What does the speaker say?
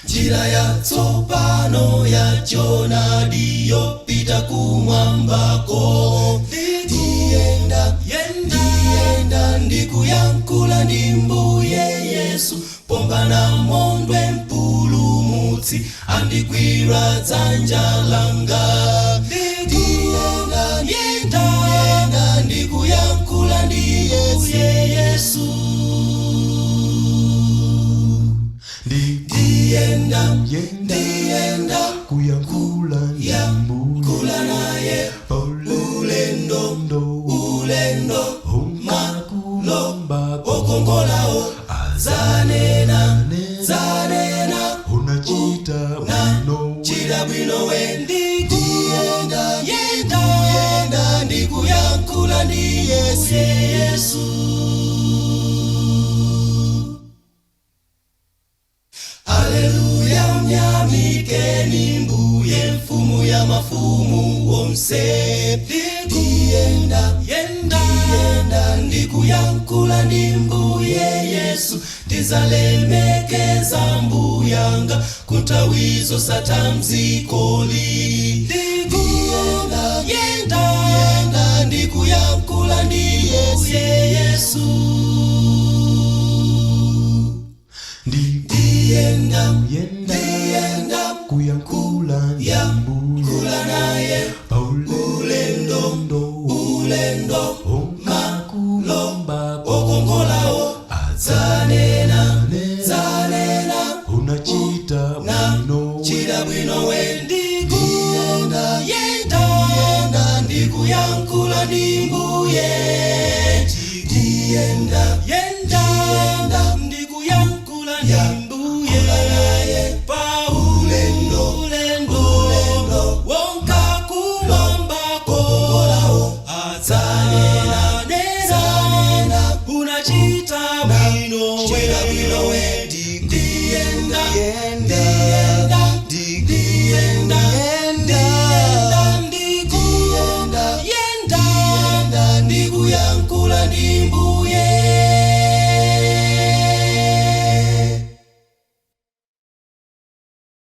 Njira yatsopano ya choonadi yopita kumwambako. Ndiyenda, ndiyenda, ndikuyankhula ndi Mbuye Yesu, pombana mondwe Mpulumutsi andigwira dzanja langa. Ndiyenda, ndiyenda, ndikuyankhula ndi Mbuye Yesu. Ndiyenda, ndiyenda, kuyankhula ndi Mbuye kula naye ulendo, ulendo, malo okongolawo zanena, zanena, unachita bwino. Chita bwino we. Ndikuyenda, yenda, ndikuyankhula ndi Yesu, Yesu. Haleluya, mnyamikeni Mbuye, mfumu ya mafumu wonse. Ndiyenda, ndiyenda, ndikuyankhula ndi Mbuye Yesu, ndizalemekeza Mbuyanga kunthawizo satamzikoli. Ndiyenda, ndiyenda, ndikuyankhula ndi Yesu, Yesu. Ndiyenda, ndiyenda, kuyankhula ndi Mbuye kula naye ulendo, ulendo, malo okongolawo zanena, zanena, unachita bwino. Chita bwino we. Ndikuyenda, yenda, ndikuyankhula ndi Mbuye. Ndiyenda, yenda, ndikuyankhula ndi Mbuye pa ulendo, ulendo wonka kumwambako adzanena, zanena, unachita bwino we. Ndiyenda, ndiyenda, ndiyenda, ndiyenda, ndikuyenda, yenda, ndikuyankhula ndi Mbuye.